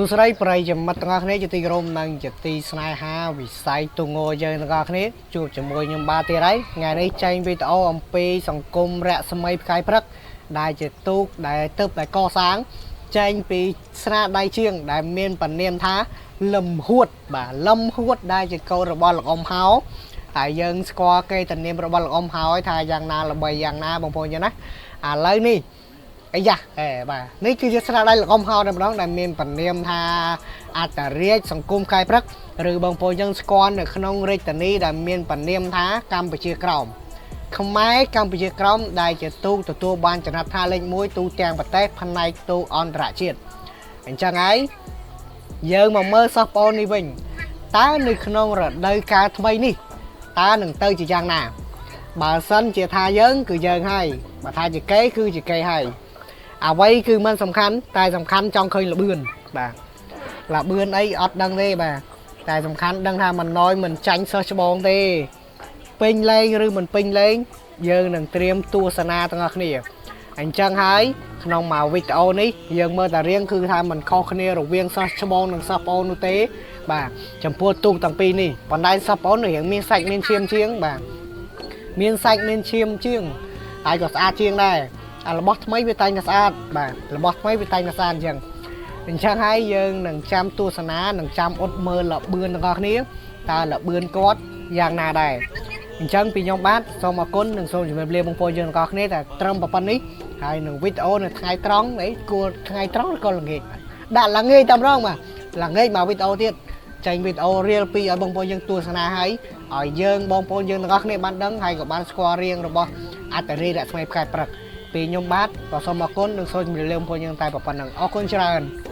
សួស្តីប្រិយមិត្តទាំងអស់គ្នាជាទីគោរពនិងជាទីស្នេហាវិស័យទូងយើងទាំងអស់គ្នាជួបជាមួយខ្ញុំបាទទៀតហើយថ្ងៃនេះចែងវីដេអូអំពីសង្គមរស្មីផ្កាយព្រឹកដែលជាទូកដែលទើបតែកសាងចែងពីស្នាដៃជាងដែលមានបណ្នាមថាលឹមហួតបាទលឹមហួតដែលជាកូនរបស់លោកអ៊ំហោហើយយើងស្គាល់គេតានាមរបស់លោកអ៊ំហោហើយថាយ៉ាងណាល្បីយ៉ាងណាបងប្អូនចឹងណាឥឡូវនេះ អាយ៉ាអេបាទនេះគឺជាស្នាដៃលោកអ៊ំហោតែម្ដងដែលមានបណ្នាមថាអត្តរាជសង្គមកាយព្រឹកឬបងប្អូនយើងស្គាល់នៅក្នុងរាជធានីដែលមានបណ្នាមថាកម្ពុជាក្រោមខ្មែរកម្ពុជាក្រោមដែលជាទូកទទួលបានចំណាត់ថ្នាក់លេខ1ទូទាំងប្រទេសផ្នែកទូកអន្តរជាតិអញ្ចឹងហើយយើងមកមើលសិស្សប្អូននេះវិញតើនៅក្នុងរដូវកាលថ្មីនេះតើនឹងទៅជាយ៉ាងណាបើសិនជាថាយើងគឺយើងហើយបើថាជាគេគឺជាគេហើយ អ្វីគឺមិនសំខាន់តែសំខាន់ចង់ឃើញលបឿនបាទលបឿនអីអត់ដឹងទេបាទតែសំខាន់ដឹងថាមិនណយមិនចាញ់សិស្សច្បងទេពេញលេងឬមិនពេញលេងយើងនឹងត្រៀមទស្សនាទាំងអស់គ្នាអញ្ចឹងហើយក្នុងមួយវីដេអូនេះយើងមើលតារៀងគឺថាមិនខុសគ្នារវាងសិស្សច្បងនិងសិស្សប្អូននោះទេបាទចំពោះទូកទាំងពីរនេះបណ្ដាញសិស្សប្អូនរៀងមានសាច់មានឈាមជាងបាទមានសាច់មានឈាមជាងហើយក៏ស្អាតជាងដែរ អារបស់ថ្មីវាតែងតែស្អាតបាទរបស់ថ្មីវាតែងតែស្អាតអញ្ចឹងអញ្ចឹងហើយយើងនឹងចាំទស្សនានឹងចាំអត់មើលលបឿនទាំងអស់គ្នាតើលបឿនគាត់យ៉ាងណាដែរអញ្ចឹងពីខ្ញុំបាទសូមអរគុណនិងសូមជម្រាបលាបងប្អូនយើងទាំងអស់គ្នាតែត្រឹមប៉ុណ្្នេះហើយនឹងវីដេអូនៅថ្ងៃត្រង់អីគួរថ្ងៃត្រង់ឬក៏ល្ងាចដាក់ល្ងាចតែម្ដងបាទល្ងាចមកវីដេអូទៀតចេញវីដេអូរៀលពីឲ្យបងប្អូនយើងទស្សនាហើយឲ្យយើងបងប្អូនយើងទាំងអស់គ្នាបានដឹងហើយក៏បានស្គាល់រៀងរបស់អត្តរាជរស្មីផ្កាយព្រឹក ពីខ្ញុំបាទក៏សូមអរគុណនិងសូមជម្រាបលាបងប្អូនយើងតែប៉ុណ្្នឹងអរគុណច្រើន។